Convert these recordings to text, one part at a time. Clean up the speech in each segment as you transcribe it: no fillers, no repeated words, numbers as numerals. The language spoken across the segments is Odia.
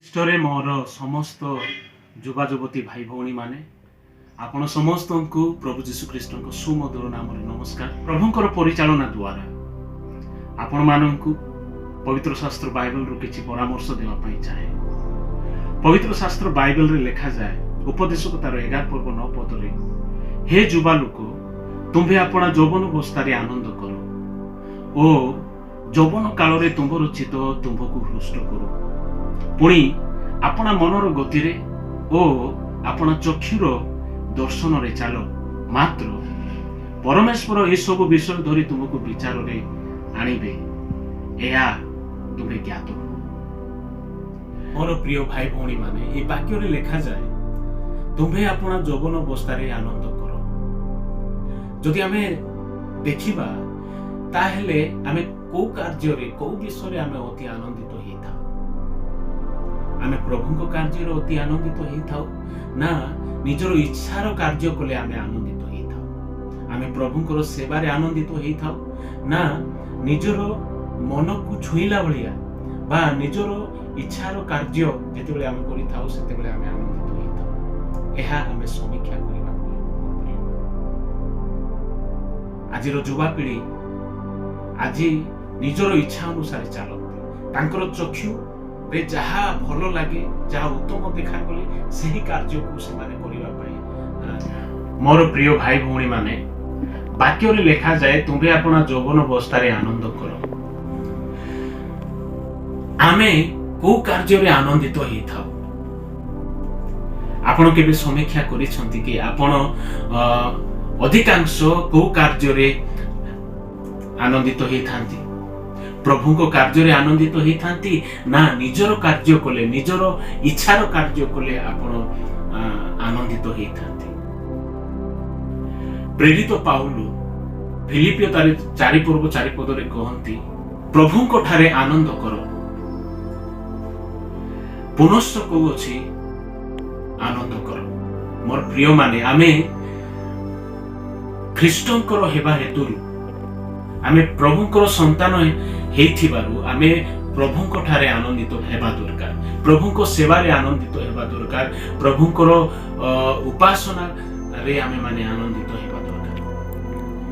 ଖ୍ରୀଷ୍ଟରେ ମୋର ସମସ୍ତ ଯୁବା ଯୁବତୀ ଭାଇ ଭଉଣୀମାନେ, ଆପଣ ସମସ୍ତଙ୍କୁ ପ୍ରଭୁ ଯୀଶୁଖ୍ରୀଷ୍ଟଙ୍କ ସୁମଧୁର ନାମରେ ନମସ୍କାର। ପ୍ରଭୁଙ୍କର ପରିଚାଳନା ଦ୍ୱାରା ଆପଣମାନଙ୍କୁ ପବିତ୍ର ଶାସ୍ତ୍ର ବାଇବେଲରୁ କିଛି ପରାମର୍ଶ ଦେବା ପାଇଁ ଚାହେଁ। ପବିତ୍ର ଶାସ୍ତ୍ର ବାଇବେଲରେ ଲେଖାଯାଏ, ଉପଦେଶକ ତାର 11 ପର୍ବ 9 ପଦରେ, "ହେ ଯୁବା ଲୋକ, ତୁମ୍ଭେ ଆପଣା ଯୌବନ ଅବସ୍ଥାରେ ଆନନ୍ଦ କର ଓ ଯୌବନ କାଳରେ ତୁମ୍ଭର ଚିତ୍ତ ତୁମ୍ଭକୁ ହୃଷ୍ଟ କରୁ। ପୁଣି ଆପଣା ମନର ଗତିରେ ଓ ଆପଣା ଚକ୍ଷୁର ଦର୍ଶନରେ ଚାଲ। ମାତ୍ର ପରମେଶ୍ୱର ଏସବୁ ବିଷୟ ଧରି ତୁମକୁ ବିଚାରରେ ଆଣିବେ, ଏହା ତୁମେ ଜ୍ଞାତ ହୁଅ।" ମୋର ପ୍ରିୟ ଭାଇ ଭଉଣୀମାନେ, ଏହି ବାକ୍ୟରେ ଲେଖାଯାଏ, "ତୁମ୍ଭେ ଆପଣା ଯୌବନ ଅବସ୍ଥାରେ ଆନନ୍ଦ କର।" ଯଦି ଆମେ ଦେଖିବା, ତାହେଲେ ଆମେ କୋଉ କାର୍ଯ୍ୟରେ, କୋଉ ବିଷୟରେ ଆମେ ଅତି ଆନନ୍ଦିତ ହେଇଥାଉ? ଆମେ ପ୍ରଭୁଙ୍କ କାର୍ଯ୍ୟରେ ଅତି ଆନନ୍ଦିତ ହେଇଥାଉ ନା ନିଜର ଇଚ୍ଛାର କାର୍ଯ୍ୟ କଲେ ଆମେ ଆନନ୍ଦିତ ହେଇଥାଉ? ଆମେ ପ୍ରଭୁଙ୍କର ସେବାରେ ଆନନ୍ଦିତ ହେଇଥାଉ ନା ନିଜର ମନକୁ ଛୁଇଁଲା ଭଳିଆ ବା ନିଜର ଇଚ୍ଛାର କାର୍ଯ୍ୟ ଯେତେବେଳେ ଆମେ କରିଥାଉ, ସେତେବେଳେ ଆମେ ଆନନ୍ଦିତ ହେଇଥାଉ? ଏହା ଆମେ ସମୀକ୍ଷା କରିବାକୁ ହେବ। ଆଜିର ଯୁବାପିଢ଼ି ଆଜି ନିଜର ଇଚ୍ଛା ଅନୁସାରେ ଚାଲନ୍ତି। ତାଙ୍କର ଚକ୍ଷୁରେ ଯାହା ଭଲ ଲାଗେ, ଯାହା ଉତ୍ତମ ଦେଖାଗଲେ, ସେହି କାର୍ଯ୍ୟକୁ ସେମାନେ କରିବା ପାଇଁ। ମୋର ପ୍ରିୟ ଭାଇ ଭଉଣୀମାନେ, ବାକ୍ୟରେ ଲେଖାଯାଏ, "ତୁମ୍ଭେ ଆପଣା ଯୌବନ ଅବସ୍ଥାରେ ଆନନ୍ଦ କର।" ଆମେ କୋଉ କାର୍ଯ୍ୟରେ ଆନନ୍ଦିତ ହେଇଥାଉ? ଆପଣ କେବେ ସମୀକ୍ଷା କରିଛନ୍ତି କି, ଆପଣ ଅଧିକାଂଶ କୋଉ କାର୍ଯ୍ୟରେ ଆନନ୍ଦିତ ହେଇଥାନ୍ତି? ପ୍ରଭୁଙ୍କ କାର୍ଯ୍ୟରେ ଆନନ୍ଦିତ ହେଇଥାନ୍ତି ନା ନିଜର କାର୍ଯ୍ୟ କଲେ, ନିଜର ଇଚ୍ଛାର କାର୍ଯ୍ୟ କଲେ ଆପଣ ଆନନ୍ଦିତ ହେଇଥାନ୍ତି? ପ୍ରେରିତ ପାଉଲୁ ଫିଲିପିଓ ତାର 4 ପର୍ବ 4 ପଦରେ କହନ୍ତି, "ପ୍ରଭୁଙ୍କ ଠାରେ ଆନନ୍ଦ କର। ପୁନଶ୍ଚ କହୁଅଛି, ଆନନ୍ଦ କର।" ମୋର ପ୍ରିୟମାନେ, ଆମେ ଖ୍ରୀଷ୍ଟଙ୍କର ହେବା ହେତୁରୁ, ଆମେ ପ୍ରଭୁଙ୍କର ସନ୍ତାନ ହେଇଥିବାରୁ ଆମେ ପ୍ରଭୁଙ୍କ ଠାରେ ଆନନ୍ଦିତ ହେବା ଦରକାର, ପ୍ରଭୁଙ୍କ ସେବାରେ ଆନନ୍ଦିତ ହେବା ଦରକାର, ପ୍ରଭୁଙ୍କର ଉପାସନାରେ ଆମେ ମାନେ ଆନନ୍ଦିତ ହେବା ଦରକାର।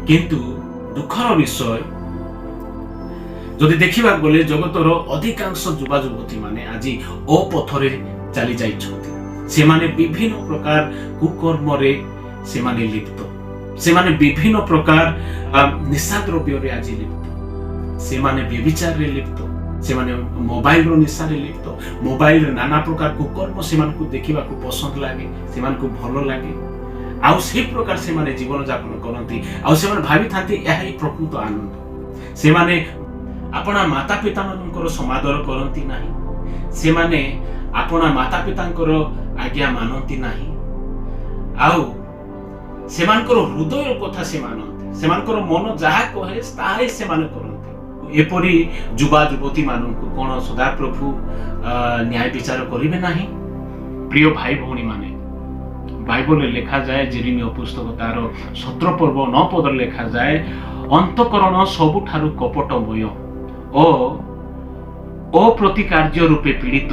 କିନ୍ତୁ ଦୁଃଖର ବିଷୟ, ଯଦି ଦେଖିବାକୁ ଗଲେ ଜଗତର ଅଧିକାଂଶ ଯୁବା ଯୁବତୀ ମାନେ ଆଜି ଅପଥରେ ଚାଲି ଯାଇଛନ୍ତି। ସେମାନେ ବିଭିନ୍ନ ପ୍ରକାର କୁକର୍ମରେ ସେମାନେ ଲିପ୍ତ। ସେମାନେ ବିଭିନ୍ନ ପ୍ରକାର ନିଶା ଦ୍ରବ୍ୟରେ ଆଜି ଲିପ୍ତ। ସେମାନେ ବ୍ୟଭିଚାରରେ ଲିପ୍ତ। ସେମାନେ ମୋବାଇଲର ନିଶାରେ ଲିପ୍ତ। ମୋବାଇଲରେ ନାନା ପ୍ରକାର କୁକର୍ମ ସେମାନଙ୍କୁ ଦେଖିବାକୁ ପସନ୍ଦ ଲାଗେ, ସେମାନଙ୍କୁ ଭଲ ଲାଗେ। ଆଉ ସେଇ ପ୍ରକାର ସେମାନେ ଜୀବନ ଯାପନ କରନ୍ତି ଆଉ ସେମାନେ ଭାବିଥାନ୍ତି, ଏହା ହିଁ ପ୍ରକୃତ ଆନନ୍ଦ। ସେମାନେ ଆପଣା ମାତା ପିତାମାନଙ୍କର ସମାଦର କରନ୍ତି ନାହିଁ। ସେମାନେ ଆପଣା ମାତା ପିତାଙ୍କର ଆଜ୍ଞା ମାନନ୍ତି ନାହିଁ। ଆଉ ସେମାନଙ୍କର ହୃଦୟର କଥା ସେ ମାନନ୍ତି। ସେମାନଙ୍କର ମନ ଯାହା କହେ, ତାହା ହିଁ ସେମାନେ କରନ୍ତି। ଏପରି ଯୁବା ଯୁବତୀ ମାନଙ୍କୁ କଣ ସଦାପ୍ରଭୁ ନ୍ୟାୟ ବିଚାର କରିବେ ନାହିଁ? ପ୍ରିୟ ଭାଇ ଭଉଣୀମାନେ, ବାଇବଲରେ ଲେଖାଯାଏ, ଜିରିମିୟ ପୁସ୍ତକ ତାର 17 ପର୍ବ 9 ପଦରେ ଲେଖାଯାଏ, "ଅନ୍ତଃକରଣ ସବୁଠାରୁ କପଟମୟ ଓ ଅପ୍ରତିକାର୍ଯ୍ୟ ରୂପେ ପୀଡ଼ିତ,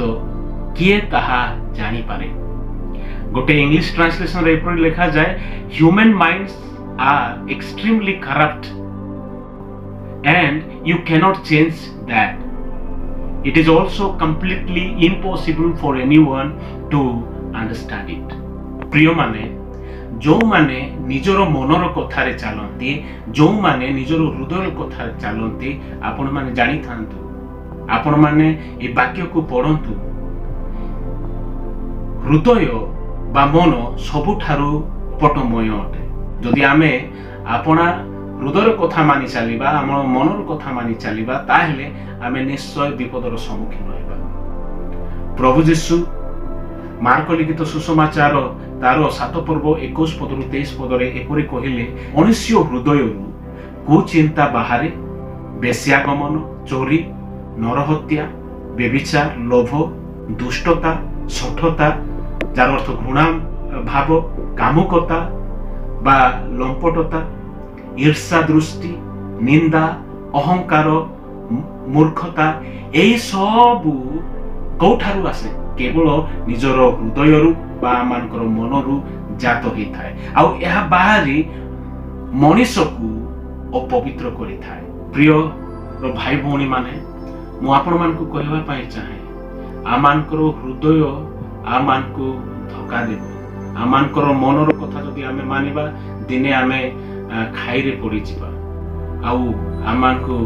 କିଏ ତାହା ଜାଣିପାରେ?" ଗୋଟେ ଇଂଲିଶ ଟ୍ରାନ୍ସଲେସନରେ ଏପରି ଲେଖାଯାଏ, "Human minds are extremely corrupt and you cannot change that. It is also completely impossible for anyone to understand it." ପ୍ରିୟମାନେ, ଯେଉଁମାନେ ନିଜର ମନର କଥାରେ ଚାଲନ୍ତି, ଯେଉଁମାନେ ନିଜର ହୃଦୟର କଥାରେ ଚାଲନ୍ତି, ଆପଣମାନେ ଜାଣିଥାନ୍ତୁ, ଆପଣମାନେ ଏ ବାକ୍ୟକୁ ପଢ଼ନ୍ତୁ, ହୃଦୟ ବା ମନ ସବୁଠାରୁ କପଟମୟ ଅଟେ। ଯଦି ଆମେ ଆପଣା ହୃଦୟର କଥା ମାନି ଚାଲିବା, ଆମ ମନର କଥା ମାନି ଚାଲିବା, ତାହେଲେ ଆମେ ନିଶ୍ଚୟ ବିପଦର ସମ୍ମୁଖୀନ ହେବା। ପ୍ରଭୁ ଯୀଶୁ ମାର୍କ ଲିଖିତ ସୁସମାଚାର ତାର 7 ପର୍ବ 21 ପଦରୁ 23 ପଦରେ ଏପରି କହିଲେ, "ମନୁଷ୍ୟ ହୃଦୟରୁ କୁଚିନ୍ତା ବାହାରେ, ବେଶ୍ୟାଗମନ, ଚୋରି, ନରହତ୍ୟା, ବ୍ୟଭିଚାର, ଲୋଭ, ଦୁଷ୍ଟତା, ଶଠତା, ଯାର ଅର୍ଥ ଘୃଣା ଭାବ, କାମୁକତା ବା ଲମ୍ପଟତା, ଈର୍ଷା ଦୃଷ୍ଟି, ନିନ୍ଦା, ଅହଙ୍କାର, ମୂର୍ଖତା।" ଏଇ ସବୁ କୋଉଠାରୁ ଆସେ? କେବଳ ନିଜର ହୃଦୟରୁ ବା ଆମମାନଙ୍କର ମନରୁ ଜାତ ହେଇଥାଏ, ଆଉ ଏହା ବାହାରି ମଣିଷକୁ ଅପବିତ୍ର କରିଥାଏ। ପ୍ରିୟ ଭାଇ ଭଉଣୀମାନେ, ମୁଁ ଆପଣମାନଙ୍କୁ କହିବା ପାଇଁ ଚାହେଁ, ଆମମାନଙ୍କର ହୃଦୟ ଆମମାନଙ୍କୁ ଧୋକା ଦେବ। ଆମମାନଙ୍କର ମନର କଥା ଯଦି ଆମେ ମାନିବା, ଦିନେ ଆମେ ଖାଇରେ ପଡ଼ିଯିବା ଆଉ ଆମମାନଙ୍କୁ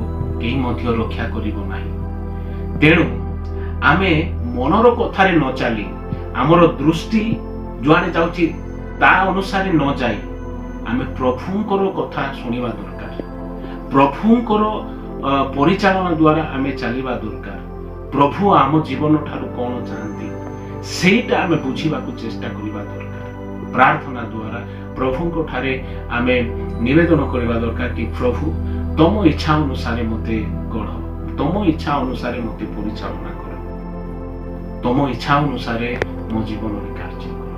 କେହି ମଧ୍ୟ ରକ୍ଷା କରିବ ନାହିଁ। ତେଣୁ ଆମେ ମନର କଥାରେ ନ ଚାଲି, ଆମର ଦୃଷ୍ଟି ଯୁଆଡ଼େ ଯାଉଛି ତା ଅନୁସାରେ ନ ଯାଇ ଆମେ ପ୍ରଭୁଙ୍କର କଥା ଶୁଣିବା ଦରକାର। ପ୍ରଭୁଙ୍କର ପରିଚାଳନା ଦ୍ୱାରା ଆମେ ଚାଲିବା ଦରକାର। ପ୍ରଭୁ ଆମ ଜୀବନ ଠାରୁ କ'ଣ ଚାହାନ୍ତି, ସେଇଟା ଆମେ ବୁଝିବାକୁ ଚେଷ୍ଟା କରିବା ଦରକାର। ପ୍ରାର୍ଥନା ଦ୍ୱାରା ପ୍ରଭୁଙ୍କ ଠାରେ ଆମେ ନିବେଦନ କରିବା ଦରକାର କି ପ୍ରଭୁ, ତମ ଇଚ୍ଛା ଅନୁସାରେ ମୋତେ ଗଢ଼, ତମ ଇଚ୍ଛା ଅନୁସାରେ ମୋତେ ପରିଚାଳନା କର, ତମ ଇଚ୍ଛା ଅନୁସାରେ ମୋ ଜୀବନରେ କାର୍ଯ୍ୟ କର,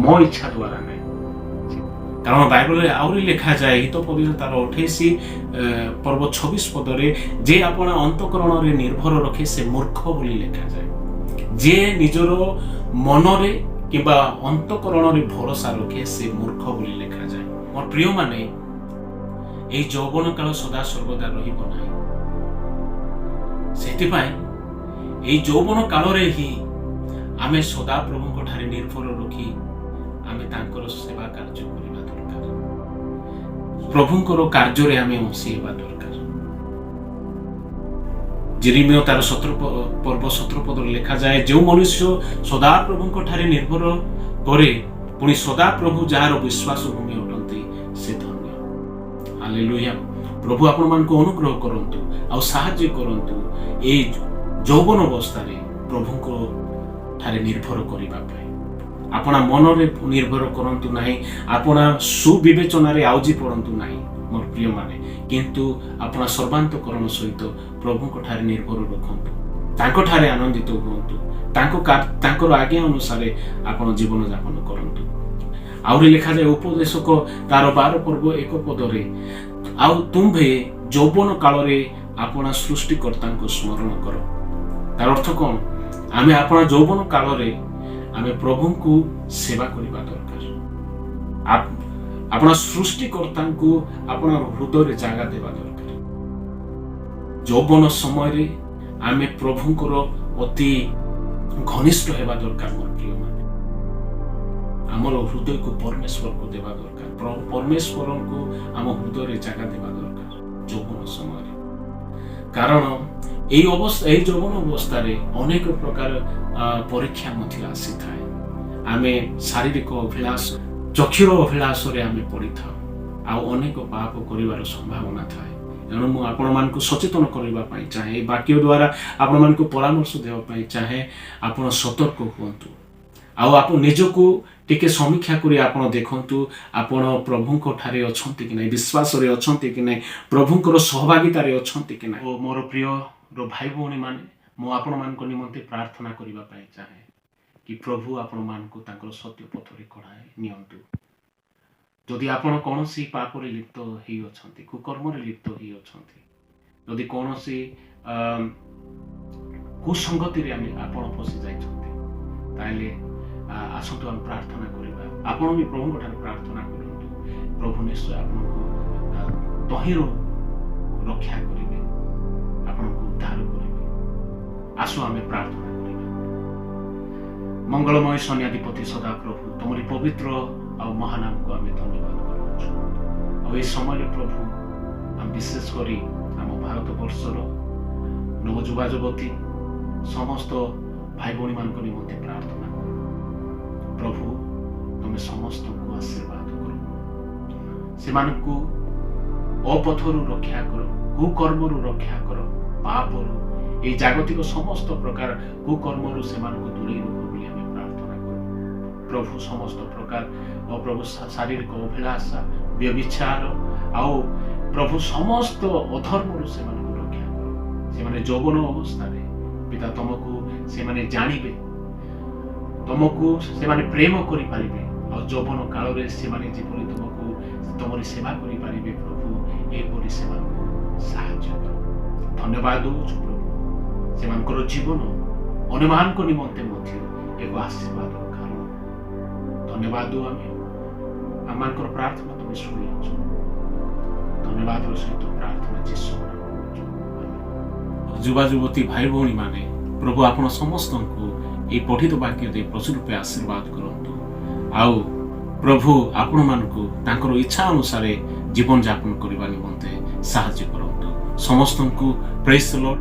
ମୋ ଇଚ୍ଛା ଦ୍ୱାରା ନାହିଁ। କାରଣ ବାଇବଲରେ ଆହୁରି ଲେଖାଯାଏ, ହିତୋପଦେଶ ତାର 28 ପର୍ବ 26 ପଦରେ, ଯେ ଆପଣା ଅନ୍ତଃକରଣରେ ନିର୍ଭର ରଖେ ସେ ମୂର୍ଖ ବୋଲି ଲେଖାଯାଏ। ଯିଏ ନିଜର ମନରେ କିମ୍ବା ଅନ୍ତଃକରଣରେ ଭରସା ରଖେ ସେ ମୂର୍ଖ ବୋଲି ଲେଖାଯାଏ। ମୋର ପ୍ରିୟମାନେ, ଏଇ ଯୌବନ କାଳ ସଦା ସର୍ବଦା ରହିବ ନାହିଁ। ସେଥିପାଇଁ ଏଇ ଯୌବନ କାଳରେ ହିଁ ଆମେ ସଦାପ୍ରଭୁଙ୍କ ଠାରେ ନିର୍ଭର ରଖି ଆମେ ତାଙ୍କର ସେବା କାର୍ଯ୍ୟ କରିବା ଦରକାର। ପ୍ରଭୁଙ୍କର କାର୍ଯ୍ୟରେ ଆମେ ଅଂଶୀ ହେବା ଦରକାର। ଜିରିମିୟ ତାର 17 ପର୍ବ 17 ପଦରେ ଲେଖାଯାଏ, ଯେଉଁ ମନୁଷ୍ୟ ସଦାପ୍ରଭୁଙ୍କ ଠାରେ ନିର୍ଭର କରେ, ପୁଣି ସଦାପ୍ରଭୁ ଯାହାର ବିଶ୍ୱାସ ଭୂମି ଅଟନ୍ତି, ସେ ଧନ୍ୟ। ହାଲେଲୁୟା। ପ୍ରଭୁ ଆପଣମାନଙ୍କୁ ଅନୁଗ୍ରହ କରନ୍ତୁ ଆଉ ସାହାଯ୍ୟ କରନ୍ତୁ ଏଇ ଯୌବନ ଅବସ୍ଥାରେ ପ୍ରଭୁଙ୍କ ଠାରେ ନିର୍ଭର କରିବା ପାଇଁ। ଆପଣା ମନରେ ନିର୍ଭର କରନ୍ତୁ ନାହିଁ, ଆପଣା ସୁବିବେଚନାରେ ଆଉଜି ପଡ଼ନ୍ତୁ ନାହିଁ ମୋର ପ୍ରିୟମାନେ, କିନ୍ତୁ ଆପଣା ସର୍ବାନ୍ତକରଣ ସହିତ ପ୍ରଭୁଙ୍କ ଠାରେ ନିର୍ଭର ରଖନ୍ତୁ, ତାଙ୍କଠାରେ ଆନନ୍ଦିତ ହୁଅନ୍ତୁ, ତାଙ୍କର ଆଜ୍ଞା ଅନୁସାରେ ଆପଣ ଜୀବନଯାପନ କରନ୍ତୁ। ଆହୁରି ଲେଖାଯାଏ ଉପଦେଶକ ତାର 12 ପର୍ବ 1 ପଦରେ, ଆଉ ତୁମ୍ଭେ ଯୌବନ କାଳରେ ଆପଣା ସୃଷ୍ଟିକର୍ତ୍ତାଙ୍କୁ ସ୍ମରଣ କର। ତାର ଅର୍ଥ କ'ଣ? ଆମେ ଆପଣା ଯୌବନ କାଳରେ ଆମେ ପ୍ରଭୁଙ୍କୁ ସେବା କରିବା ଦରକାର। ଆପଣା ସୃଷ୍ଟିକର୍ତ୍ତାଙ୍କୁ ଆପଣା ହୃଦୟରେ ଜାଗା ଦେବା ଦରକାର। ଯୌବନ ସମୟରେ ଆମେ ପ୍ରଭୁଙ୍କର ଅତି ଘନିଷ୍ଠ ହେବା ଦରକାର ମୋର ପ୍ରିୟମାନେ। ଆମର ହୃଦୟକୁ ପରମେଶ୍ୱରକୁ ଦେବା ଦରକାର। ପରମେଶ୍ୱରଙ୍କୁ ଆମ ହୃଦୟରେ ଜାଗା ଦେବା ଦରକାର ଯୌବନ ସମୟରେ। କାରଣ ଏଇ ଯୌବନ ଅବସ୍ଥାରେ ଅନେକ ପ୍ରକାର ପରୀକ୍ଷା ମଧ୍ୟ ଆସିଥାଏ। ଆମେ ଶାରୀରିକ ଅଭିଳାଷ, ଚକ୍ଷୁର ଅଭିଳାଷରେ ଆମେ ପଡ଼ିଥାଉ ଆଉ ଅନେକ ପାପ କରିବାର ସମ୍ଭାବନା ଥାଏ। ତେଣୁ ମୁଁ ଆପଣମାନଙ୍କୁ ସଚେତନ କରିବା ପାଇଁ ଚାହେଁ, ଏହି ବାକ୍ୟ ଦ୍ୱାରା ଆପଣମାନଙ୍କୁ ପରାମର୍ଶ ଦେବା ପାଇଁ ଚାହେଁ, ଆପଣ ସତର୍କ ହୁଅନ୍ତୁ ଆଉ ଆପଣ ନିଜକୁ ଟିକେ ସମୀକ୍ଷା କରି ଆପଣ ଦେଖନ୍ତୁ, ଆପଣ ପ୍ରଭୁଙ୍କ ଠାରେ ଅଛନ୍ତି କି ନାହିଁ, ବିଶ୍ୱାସରେ ଅଛନ୍ତି କି ନାହିଁ, ପ୍ରଭୁଙ୍କର ସହଭାଗିତାରେ ଅଛନ୍ତି କି ନାହିଁ। ଓ ମୋର ପ୍ରିୟ ଭାଇ ଭଉଣୀମାନେ, ମୁଁ ଆପଣମାନଙ୍କ ନିମନ୍ତେ ପ୍ରାର୍ଥନା କରିବା ପାଇଁ ଚାହେଁ କି ପ୍ରଭୁ ଆପଣମାନଙ୍କୁ ତାଙ୍କର ସତ୍ୟ ପଥରେ କଢ଼ାଇ ନିଅନ୍ତୁ। ଯଦି ଆପଣ କୌଣସି ପାପରେ ଲିପ୍ତ ହେଇଅଛନ୍ତି, କୁକର୍ମରେ ଲିପ୍ତ ହେଇଅଛନ୍ତି, ଯଦି କୌଣସି କୁସଙ୍ଗତିରେ ଆପଣ ଫସି ଯାଇଛନ୍ତି, ତାହେଲେ ଆସନ୍ତୁ ଆମେ ପ୍ରାର୍ଥନା କରିବା। ଆପଣ ବି ପ୍ରଭୁଙ୍କ ଠାରେ ପ୍ରାର୍ଥନା କରନ୍ତୁ। ପ୍ରଭୁ ନିଶ୍ଚୟ ଆପଣଙ୍କୁ ତହିଁରୁ ରକ୍ଷା କରିବେ, ଆପଣଙ୍କୁ ଉଦ୍ଧାର କରିବେ। ଆସୁ ଆମେ ପ୍ରାର୍ଥନା କରିବା। ମଙ୍ଗଳମୟ ସୈନ୍ୟାଧିପତି ସଦାପ୍ରଭୁ, ତୁମରି ପବିତ୍ର ଆଉ ମହାନାମକୁ ଆମେ ଧନ୍ୟବାଦ କରୁଅଛୁ। ଆଉ ଏ ସମୟରେ ପ୍ରଭୁ, ଆମେ ବିଶେଷ କରି ଆମ ଭାରତ ବର୍ଷର ନବଯୁବା ଯୁବତୀ ସମସ୍ତ ଭାଇ ଭଉଣୀମାନଙ୍କ ନିମନ୍ତେ ପ୍ରାର୍ଥନା କରୁ। ପ୍ରଭୁ, ତୁମେ ସମସ୍ତଙ୍କୁ ଆଶୀର୍ବାଦ କର, ସେମାନଙ୍କୁ ଅପଥରୁ ରକ୍ଷା କର, କୁକର୍ମରୁ ରକ୍ଷା କର, ପାପରୁ, ଏଇ ଜାଗତିକ ସମସ୍ତ ପ୍ରକାର କୁକର୍ମରୁ ସେମାନଙ୍କୁ ଦୂରେଇ ରଖ ବୋଲି ଆମେ ପ୍ରାର୍ଥନା କରୁ। ପ୍ରଭୁ, ସମସ୍ତ ପ୍ରକାର ଓ ପ୍ରଭୁ ଶାରୀରିକ ଅଭିଳାଷା, ବ୍ୟଭିଚାର ଆଉ ପ୍ରଭୁ ସମସ୍ତ ଅଧର୍ମରୁ ସେମାନଙ୍କୁ ରକ୍ଷା କର। ସେମାନେ ଯୌବନ ଅବସ୍ଥାରେ ପିତା ତମକୁ ସେମାନେ ଜାଣିବେ, ତମକୁ ସେମାନେ ପ୍ରେମ କରିପାରିବେ ଆଉ ଯୌବନ କାଳରେ ସେମାନେ ଯେପରି ତମରି ସେବା କରିପାରିବେ, ପ୍ରଭୁ ଏପରି ସେମାନଙ୍କୁ ସାହାଯ୍ୟ କର। ଧନ୍ୟବାଦ ଦଉଛୁ ପ୍ରଭୁ, ସେମାନଙ୍କର ଜୀବନ ଅନ୍ୟମାନଙ୍କ ନିମନ୍ତେ ମଧ୍ୟ ଏକ ଆଶୀର୍ବାଦର କାରଣ। ଧନ୍ୟବାଦ ଦେଉ ଆମେ, ଆମମାନଙ୍କର ପ୍ରାର୍ଥନା ତୁମେ ଶୁଣିଅଛ। ଧନ୍ୟବାଦର ସହିତ ପ୍ରାର୍ଥନା ଯୀଶୁଙ୍କ ନାମରେ କରୁଛୁ। ଆମେନ୍। ଯୁବା ଯୁବତୀ ଭାଇ ଭଉଣୀମାନେ, ପ୍ରଭୁ ଆପଣ ସମସ୍ତଙ୍କୁ ଏହି ପଠିତ ବାକ୍ୟ ଦେଇ ପ୍ରଚୁର ରୂପେ ଆଶୀର୍ବାଦ କରନ୍ତୁ ଆଉ ପ୍ରଭୁ ଆପଣମାନଙ୍କୁ ତାଙ୍କର ଇଚ୍ଛା ଅନୁସାରେ ଜୀବନଯାପନ କରିବା ନିମନ୍ତେ ସାହାଯ୍ୟ କରନ୍ତୁ। ସମସ୍ତଙ୍କୁ ପ୍ରେସ୍ ଲର୍ଡ।